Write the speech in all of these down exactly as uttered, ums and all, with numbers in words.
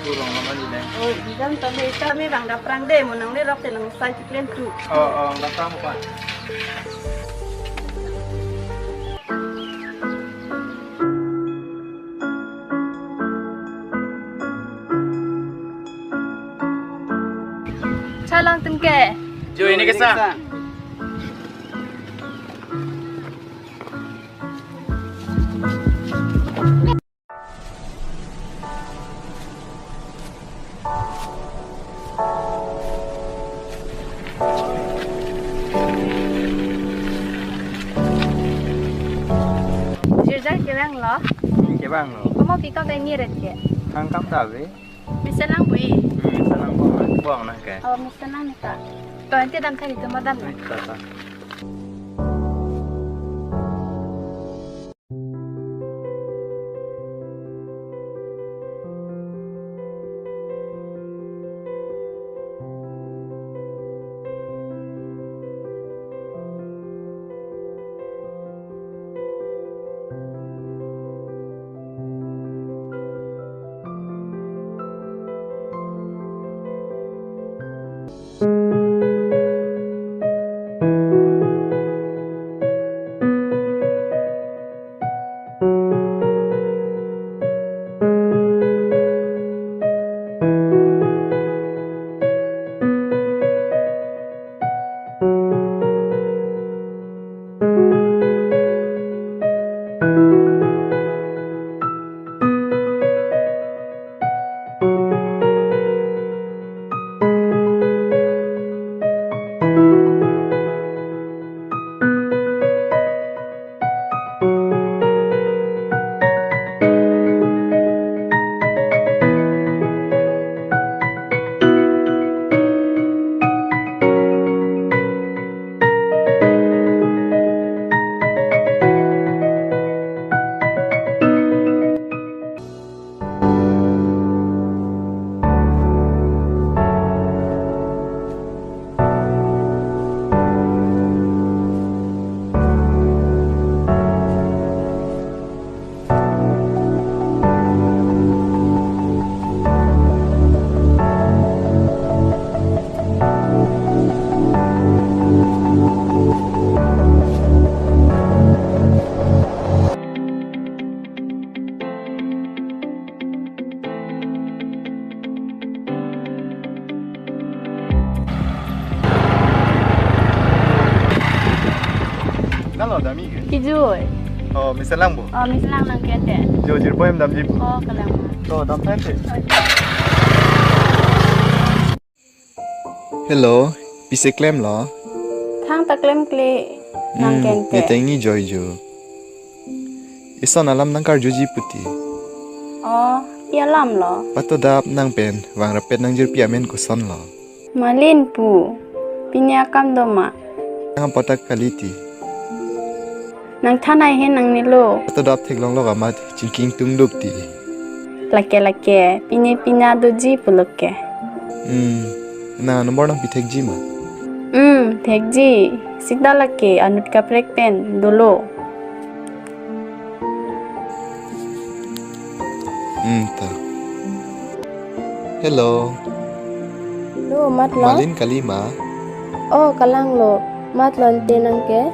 Kurang lama ni deh. Oh, jam tadi kami bang daprang deh, mau nang lerok tenang saya ciklin tu. Oh, oh, daprang apa? Chalang tum ke. Jo, ini ke sa. Jirjar kevang lo. Kevang lo. Komo pi kam dai ni ret ke. Thang kam ta ave. Mesen lang bui. Hmm, mesen lang bui. Bui nang ke. Oh, mesen lang ni ka. To ante dam thani to madam. Hmm, ta, ta. Nalo dami ke? Kijui. Oh, mesen lang bo? Oh, mesen lang nang ke te. Jo, jirpo hem damji bo. Oh, kalang. To, dam tha te. Hello, pise klem lo? Thang ta klemkle nang Hmm, ke te. Nge tengni joi jo. Ison alam nang karjuji puti. Oh, pi alam lo? Pato dap nang pen, vang rapet nang jirpi amen koson lo. Malin pu, pini akam do ma? Nang patak kali ti. Nang thanai he nang nilo. Pato dap theklong lo kamat, chingking tung dup ti. Lake lake, pini pina doji pulo ke. Hmm, nang number nang pi thekji ma? Hmm, thekji, sita lake, anut kaprek pen, dolo. Hmm, ta. Hello. Hello, mat lo? Malin kali ma? Oh, kalang lo. Mat lo ante nang ke?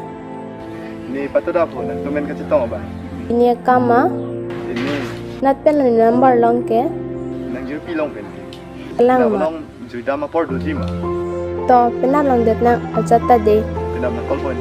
Ne pato dap ho, nang tumen kachetong ba? Ini akam ma? Ini. Nat pen lo number long ke? Nang jirpi long pen. Kalang ma? Nang long Juidam apor doji ma? To, penap longdet nang ajat ta de. Penap nang call point.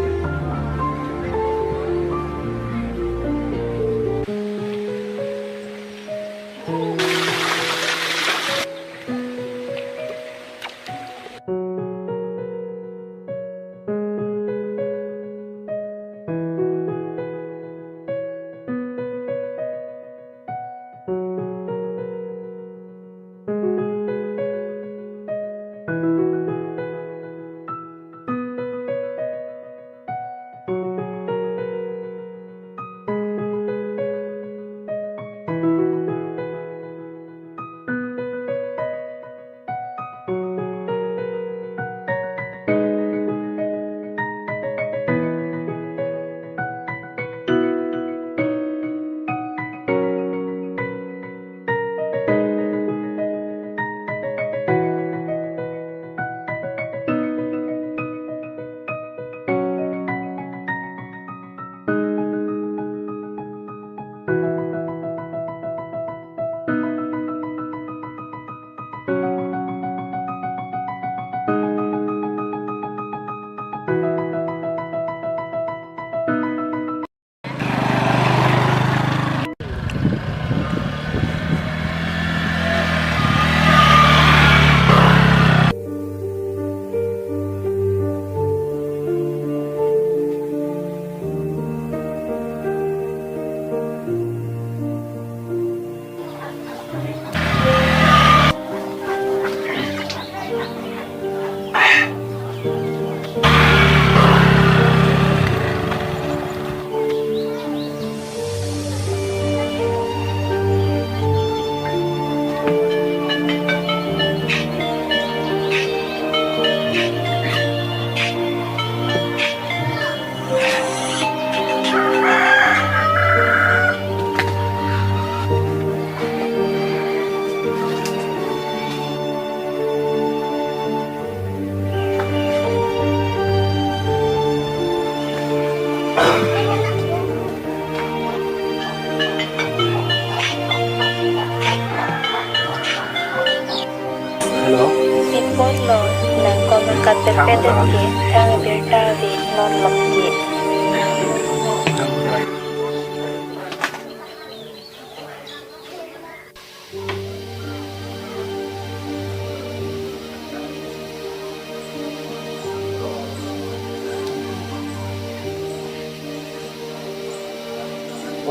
Pinbon lo, nang komat katerpet ke, kang birta ave non lokke.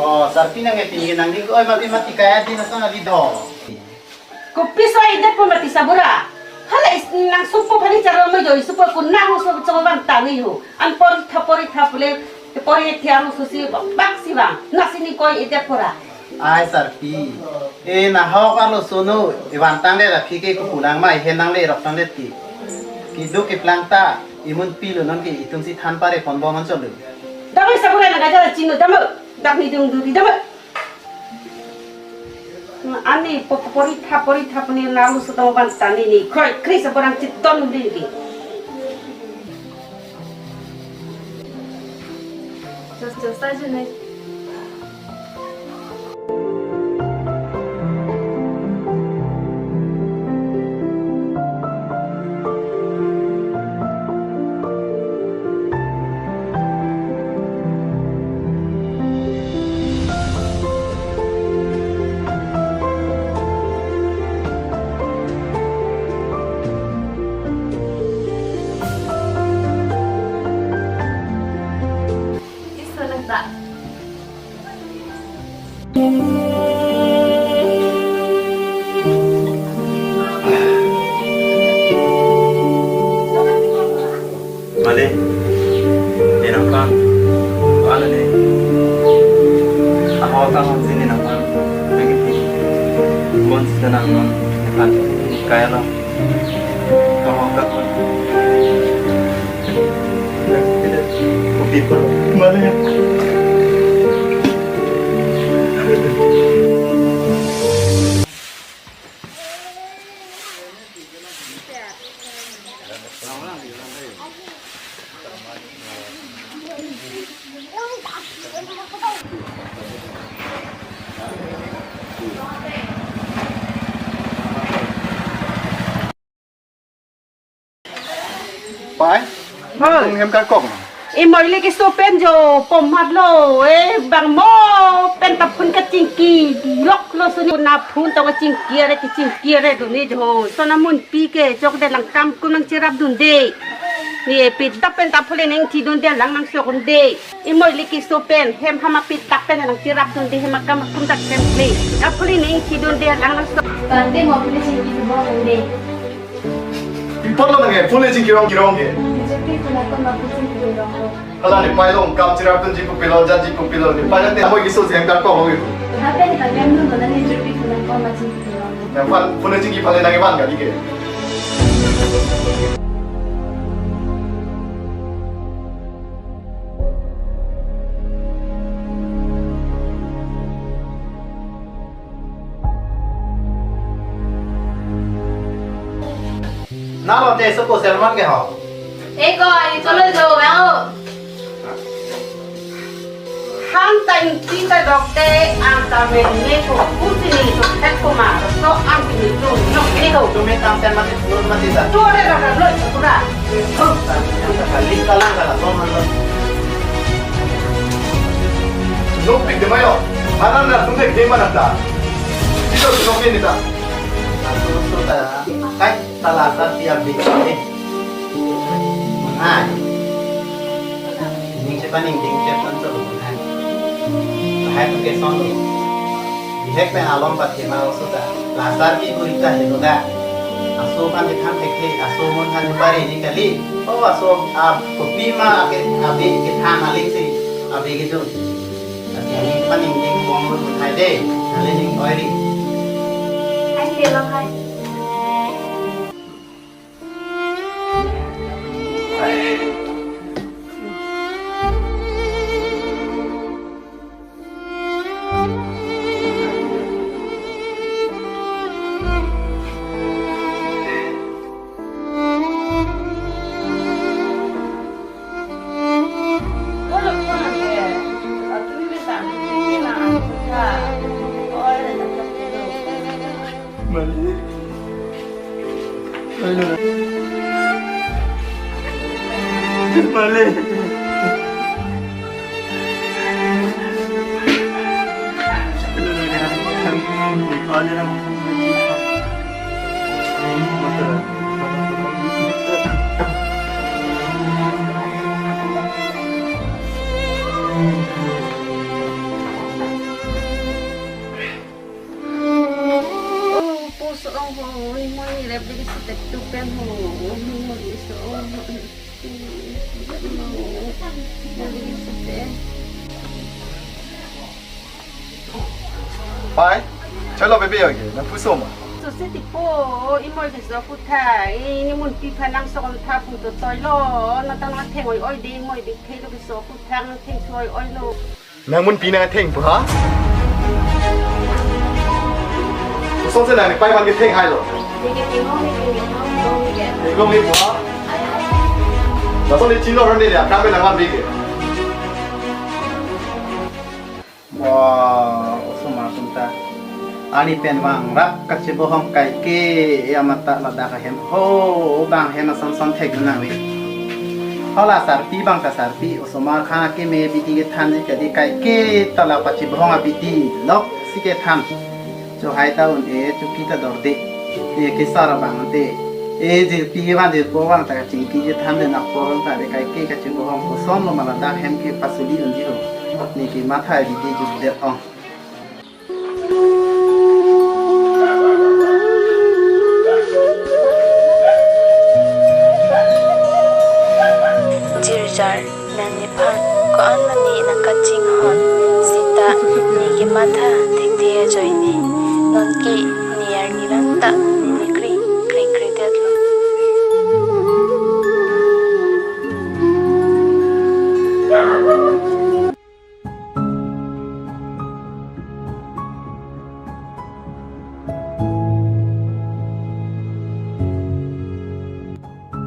Oh, sarpi nang epin ke nangli, oi, mati mati kaya di nasa ngali do. Kopi so idetpo mati sabura. Hala is nang supo phani charo mo jo, supo ko nang so chong van tani ho. An poritha poritha pule, poritha ru susi bak si bang. Nasi ni koi idetpo ra. Ai sarpi. E nahok arloso no, e vantang le ra phi ke kukulang mai, he nang le rok tang le ti. Kiduk keplang ta, imun pilo non ke itum si than pare pon bom an cholo. Damai sabura nang aja chino, damai. Dak ni dung duri, damai. Ani po-, poritha, poritha puni lalu setong ban tani ni. Kroi, kri seberang cit don diri. Jos, jos aja nih. Iso nang ta. Male, ne nangphan, ano ne, ahok ahok si ne nangphan, nangkipi, bon si nang non, nephan, kaya lo, ahok ahok. Mane. Pai? Hoi. Tum hem karkok. Imoi le keso pen jo pomat lo, eh, bang mo pen ta phone kachingki lok lo suni na phone ta kachingki are kachingki are duni jo. Sona munpi ke chokde lang kam kum nangcherap dunde. Ne pi dak pen ta phone nangthidunde lang nangchokdunde. Imoi le keso pen hem hama pi dak pen nangcherap dunde hem akam akum dak pen ple. Ta phone nangthidunde lang nangchok. Tante mo phone chingki bo dunde. Pi apot lo nang ke, phone le chingki rong kirong ke. Jepi phone akon ma phone chingki rong lo. Hala ne pai long, kam cherap dunji pu pilo, janji pu pilo, ne pai nang te amoi keso si hem karkok ho. Hape ne ta kem nun lo nang jepi phone akon ma chingki rong lo. Nang phone, phone le chingki phale nang van kali ke. Nalo te sopo sermon ke ho. Eko, ani cholo jo, ya. Han ta ingti ta dokte, ang ta men ne ko, kusi ni to thek ko ma, so ang ni to nok ne ho. Tumi tam sen mati, pur mati sa. To re ra ra lo, pura. Ho, ta, ta, ta, kali kalang kala, to man lo. Nopik de mayo. Hanan na tum de ke manata. Ito nopik ni ta. Atu suta. Kai tala sa tiap di. Hai. Ning sepaning ding sepan tu hai. Hai tu ke son lo. Bihek pen alom pathema oso ta. Lasarpi gurita helo da. Aso aphan kethan thekthe, aso amun aphan pare ni kali. O aso a kopi ma ake abi kethan aling si abi kejun. Asi ani paning ding bom bom hai de. Aling ning oiri. Hai de lo hai. Mali. Male. Oh, puso ho, ni mo ni rep digi si tek tu pen ho, ni mo ni so. Pai, chalo baby agi, nangpuso ma? Puso si tipo, imo di so kutha, ini mun pi phanang so kon tha pun to toilo, na tang na theng oi oi di mo di thelo di so kutha, na theng so oi oi lo. Nang mun pi nang theng pu ha? Kosonsi nang pai man ke theng hai lo. Igong ni pu ha? Laso ni chino ran ni ya, kami nang wan big. Wah, osomar atum ta. Arni pen vangrap kachebohong kaike, ya mata ladak ahem ho, bang hem ason son thek nang ve. Hala sarpi bang ta sarpi, osomar khan akeme abidi kethan ji kadi kaike ta la pachebohong abidi lok si kethan. Cho hai ta un-e, cho ki ta dorde. E kesar abang te. E jirpi van jirpo van ta kachingki kethan de nakpor ta de kaike kachebohong koson lo ma ladak hem ke pasuli unji ho. Ne kematha abidi jut det ong. Jirjar, nangliphan ko-an mane nangkachinghon seta ne kematha thekthe ajoine. Nonke ne arni ran ta